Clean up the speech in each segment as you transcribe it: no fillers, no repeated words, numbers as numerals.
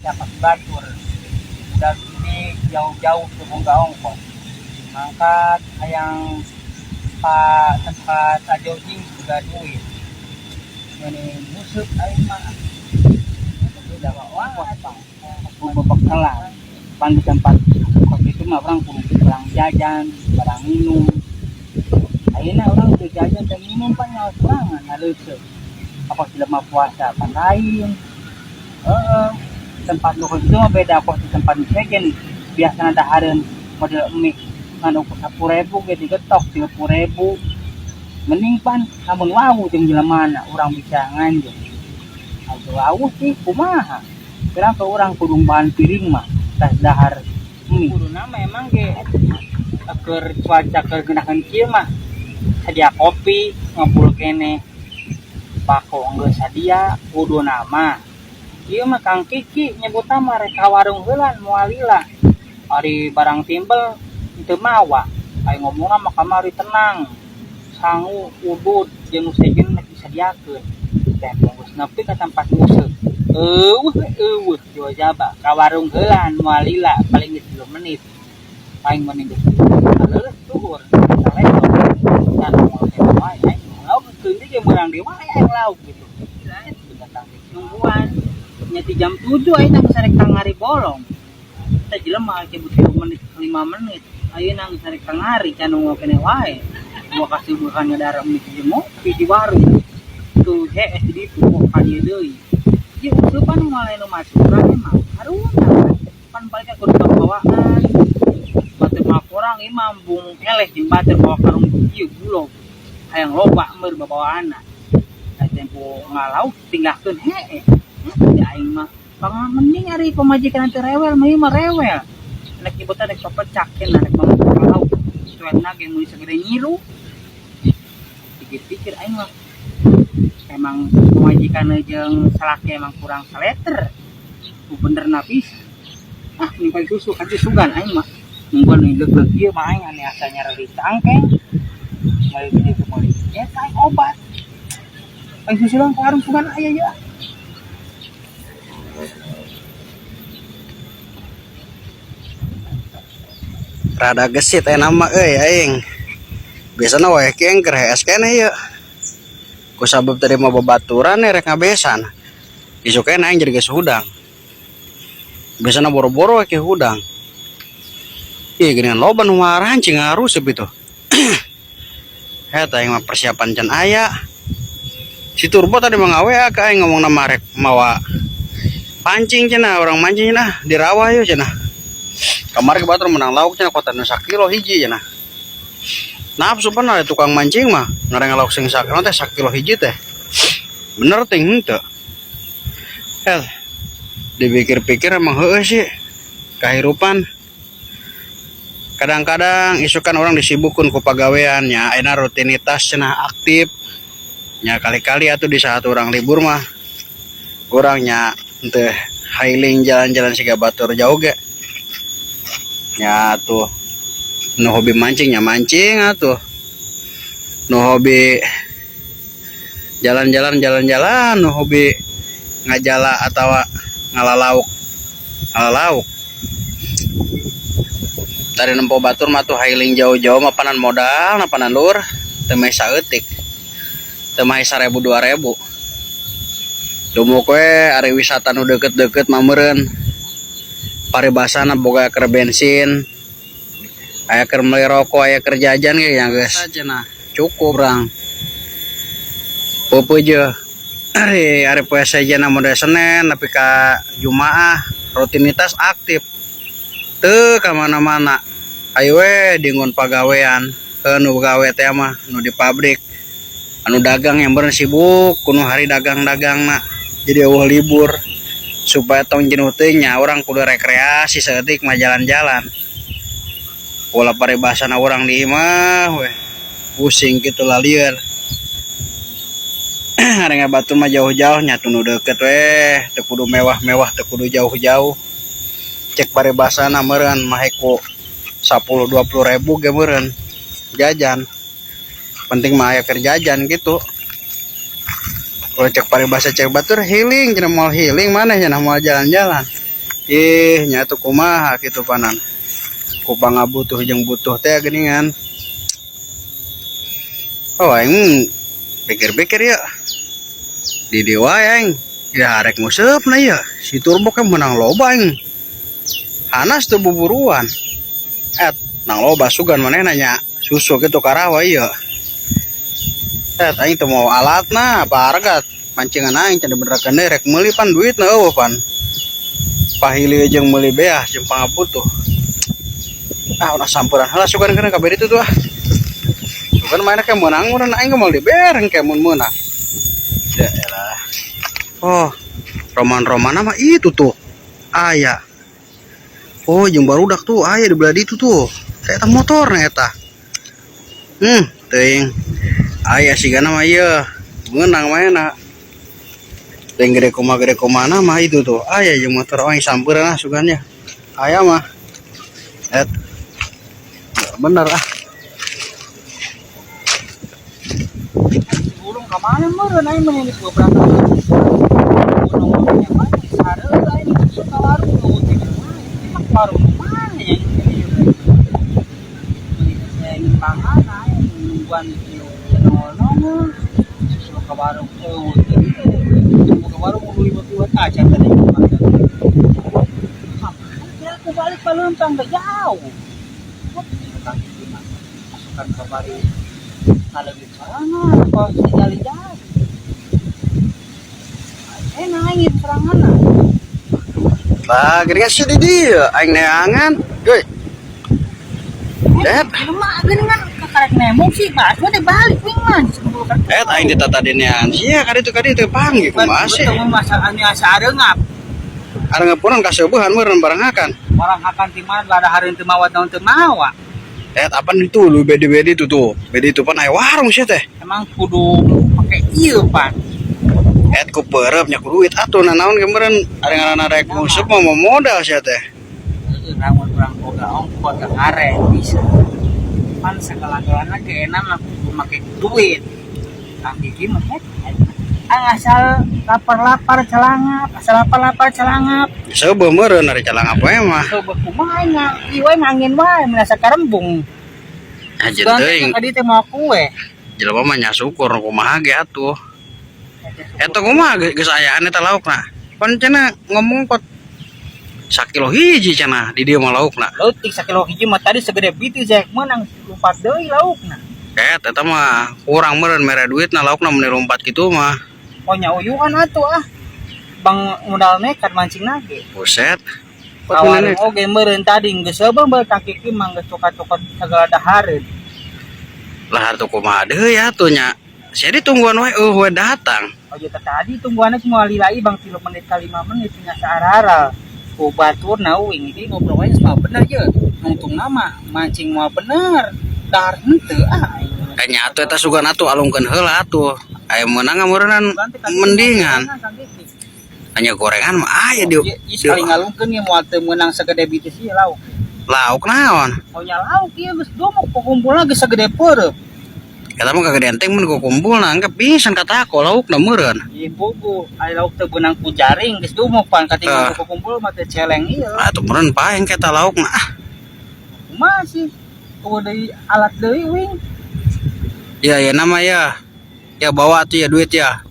Siapa batur udah gede jauh-jauh teu boga ongkoh mangkat hayang ka tempat jogging boga duit meni busuk aing mah babakalan pan di tempat itu mah urang kudu barang jajan barang minum. Ayeuna urang teu jajan teu minum pan nyawa sorangan ngaleuseuh apa jelema puasa pan lain. Heeh, tempat nu kitu mah beda kos di tempat nu sejen. Biasana dahareun model mie ngan ukur 10.000 ge digetok 30.000, mending pan lamun wawuh jeung jelemana urang bisa nganjuk. Atuh wawuh sih kumaha pirang ke urang kudu bahan piring mah tas dahar mie. Kuduna mah emang ge keur cuaca keur geunaheun kieu mah sadia kopi ngebul keneh pako geus sadia kuduna mah. Ieu mah Kang Kiki nyebutna mah rek ka warung heula moal lila, ari barang timbel teu mawa. Ari ngomongna mah kamari tenang, sangu udud jeung nu sejen rek disadiakeun teh. Geus nepi ka tempat nguseup euweuh we, euweuh jaba ka warung heula moal lila, paling geus 3 menit paling mending geus leuleus duhur salecok can moal keneh wae. Aing lauk keun ge meurang deui wae aing lauk gitu. Kang Kiki nungguan nya ti jam 7, ayeuna geus arek tangari bolong. Teh jelema cebut 3 menit 5 menit, ayeuna geus arek tangari can nunggu keneh wae. Gua kasih bukan ngadara mie jeung ngopi di warung tuh hees di ditu kok ka dieu deui. Ieu useupan moal anu masukan mah harunya pan balik kudu bawaan batur mah kurang ieu mah embung eleh jeung batur bawa karung ieu bulog hayang loba meur babawaanna. Da tempo ngalauk tinggalkeun heeh ya aing mah pang mending ari pamajikan teu rewel mah ieu mah rewel rek nyebutna rek pepecak cenah rek ngalauk cuekna ge mun sagede nyiru. Pikir-pikir aing mah emang pamajikan jeung salaki emang kurang saleter ku benerna pisan. Ah, mending susu kan sugan aing mah nungguan leuk-leuk ieu mah aing aneh asa nyareri cangkeng meuli di ditu meuli eta aing obat aing susulan ka warung sugan aya ya. Rada gesit aya nama euy aing. Biasana wae kieu keur hees keneh ieu. Kusabab tadi mah babaturan rek ngabesan. Isuk keneh aing jadi geus hudang. Biasana boro-boro we hudang. Ih geuningan loba nu marancing ngaruseup itu. Eta aing mah persiapan can aya. Si Turbo tadi mah ngawe ka aing ngomongna mah rek mawa pancing cenah, urang mancing cenah di rawa yeuh cenah. Kamari ke batur menang lauk cenah kota nu sakilo hiji cenah. Nafsu pan ada tukang mancing mah ngareng lauk sing sakilo teh sakilo hiji teh. Bener ting henteu. Eh, dipikir-pikir emang heueuh sih kahirupan. Kadang-kadang isukan orang disibukun ku pagawean nya ayeuna rutinitas cenah aktif. Nya kali-kali atuh di saat orang libur mah urang nya henteu hailing jalan-jalan siga batur jauh ge. Nya atuh nu hobi mancing nya mancing atuh. Nu hobi jalan-jalan jalan-jalan, nu hobi ngajala atawa ngalalauk ngalalauk. Tadi nempo batur mah tuh hailing jauh-jauh mah panan modal, panan lur, teu mah saeutik. Teu mah 1.000 2.000. Dumuk we ari wisata nu deukeut-deukeut mah meureun. Paribasana boga keur bensin, aya keur meuli rokok, aya keur jajan ge nya geus cenah cukup urang. Peupeut jeuh ari ari poe sejenna model Senin nepi ka Jumaah rutinitas aktif. Teu ka mana-mana. Ayo we dingun pagawean, heuh nu gawe teh mah nu di pabrik. Anu dagang yang meureun sibuk kuno hari dagang-dagangna. Jadi eueuh libur. Supaya tong jenuh teuing nya urang kudu rekreasi saeutik mah jalan-jalan. Ulah paribasana urang di imah we. Pusing kitu lalieur. Ari batur mah jauh-jauh nya nu deukeut we, teu kudu mewah-mewah, teu kudu jauh-jauh. Cek paribasana meureun mah ku 10 20 ribu ge meureun jajan. Penting mah aya keur jajan gitu. Kalau cek paribasa cek batur healing cenah moal healing maneh cenah moal jalan-jalan. Ih, nya atuh kumaha kitu panan. Ku pangabutuh jeung butuh teh geuningan. Oh, aing pikir-pikir ya. Di dieu wae aing. Ya rek nguseup na ya. Si Turbo kan menang loba aing. Hanas tuh buburuan. Et, nang loba sugan manehna nya susu gitu karawa ieu. Et, aing teu mau alatna, pargat. Pancingan aing can dibenerkeun deui rek meuli pan duitna euweuh pan. Pahili jeung meuli beas jeung pangabutuh. Ah, udah sampuran heula sugan kana kabeh ditu tuh ah. Sugan mana ke meunang meureun aing ge moal dibereng ke mun meunang. Ya elah. Oh, roman-romana mah itu tuh. Aya. Oh, jeung barudak tuh aya di belah ditu tuh. Kayak eta motorna eta. Teuing. Aya sigana mah ieu. Meunang manehna. Teuing gede kumaha mah itu tuh. Aya jeung motor aing sampeureuh ah sugan nya. Aya mah. Et. Bener ah. Burung ka mana meureun aing mah geus beberapa kali. Gunung yang mana sareu aing geus ka warung nu teh emang warung mana ya ini ini pangan aing nungguan ieu nongol-nongol susul ka warung eueuh teh ka warung liwat-liwat aja tadi. Kira aku balik paleuntang teh jauh. Masukan kamari kalau di sana apa tinggal jauh. Enak aing serangan. Lah, geuningan si di dieu aing neangan. Geuy. Et, Mah geuningan kakarek nemo sih, Pak. Teh balik wing mah. Et aing ditata dinean. Sia kaditu panggih kumaha sih? Betul masa anu asa areungap. Areungapunan kaseubehan meureun barang hakan. Orang hakan ti mana ada hareun teu mawa naon teu mawa. Et apaan itu lu bedi-bedi itu tuh. Bedi itu pan aya warung sih teh. Emang kudu make ieu pan. Et ku peureub nya ku duit atuh nanaon ge meureun ari ngaranna rek nguseup mah mau modal sia teh. Heueuh lamun urang boga ongkos ka kare bisa. Pan segala-galana ge enak mah kudu make duit. Kang Kiki mah ah asal lapar-lapar celangap, asal lapar-lapar celangap. Seubeuh meureun ari calangap we mah. Coba kumaha aing ieu we ngangin wae merasa karembung. Hajeun teuing. Tadi teh mau kue. Jelema mah nya syukur kumaha ge atuh. Eta kumaha geus ayaan eta laukna. Pan cenah ngomong kot sakilo hiji cenah di dieu mah laukna. Leutik sakilo hiji mah tadi segede biti jek meunang lompat deui laukna. Et eta mah kurang meureun mere duitna laukna mun lompat kitu mah. Oh nya uyuhan atuh ah. Bang modal nekat mancing nage. Buset. Kawarung oge meureun tadi geus seubeuh beuh kaki ki mah geus cokot-cokot sagala dahareun. Lah atuh kumaha deui atuh nya. Sia ditungguan wae eueuh we datang. Oh iya tadi tungguanna semua lilai bang 3 menit ka 5 menit nya saarara. Ku baturna uing ini ngobrol wae semua bener ye. Nungtung nama mancing moal bener. Dahar henteu ah. Kayaknya atuh eta sugan atuh alungkeun heula atuh. Aya meunang meureunnan mendingan. Hanya gorengan mah aya di. Ieu sekali ngalungkeun ieu moal teu meunang segede bitis ieu lauk. Lauk naon? Oh nya lauk ieu geus domok kukumpulna geus segede peureub. Eta mah kagedean teh mun kukumpulna engke pisan katako laukna meureun. Ieu buku aya lauk teu beunang ku jaring geus dumuk pan katingal kukumpul mah teu celeng ieu. Atuh meureun paeng eta laukna ah. Kumaha sih? Eueuh deui alat deui wing. Ya ya nama ya. Ya bawa tuh ya duit ya.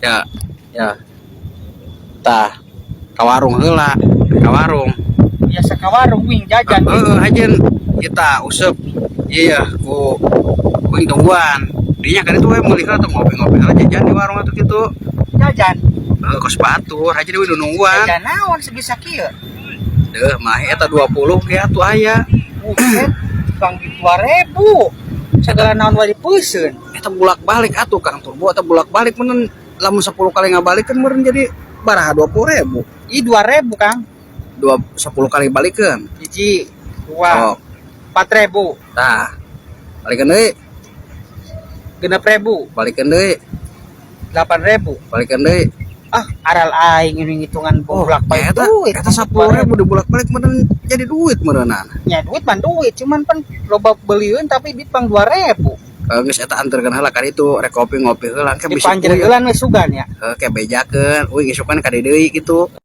Ya, ya. Tah, ka warung heula, ka warung. Biasa ka warung wing jajan. Heeh, hajeun kita useup. Iya, ku wing tungguan. Dinya kan itu we meuli heula tuh ngopi-ngopi heula jajan di warung atuh kitu. Jajan. Heeh, kos batur, hajeun we nungguan. Jajan naon sebisa kieu? Deuh, mah eta 20 ge atuh aya. Buset, bang 2000. Segala naon wae dipeuseun. Eta bolak-balik atuh Kang Turbo eta bolak-balik meureun lamun 10 kali ngabalikeun meureun jadi baraha 20.000. Ih 2.000 Kang. Dua 10 kali balikeun. 1, 2, 4.000. Tah. Balikeun deui. 6.000. Balikeun deui. 8.000. Balikeun deui. Ah, aral aing ini ngitungan bolak-balik eta, duit. Eta 10.000 dibolak-balik meureun jadi duit meureunana. Ya duit mah duit, cuman pan loba belieun tapi duit pang 2.000. Geus eta anterkeun heula ka ditu, rek kopi ngopi heula engke bisa Dipanjer heula we sugan ya. Heuh, ke bejakeun, uing isukan ka dieu deui kitu.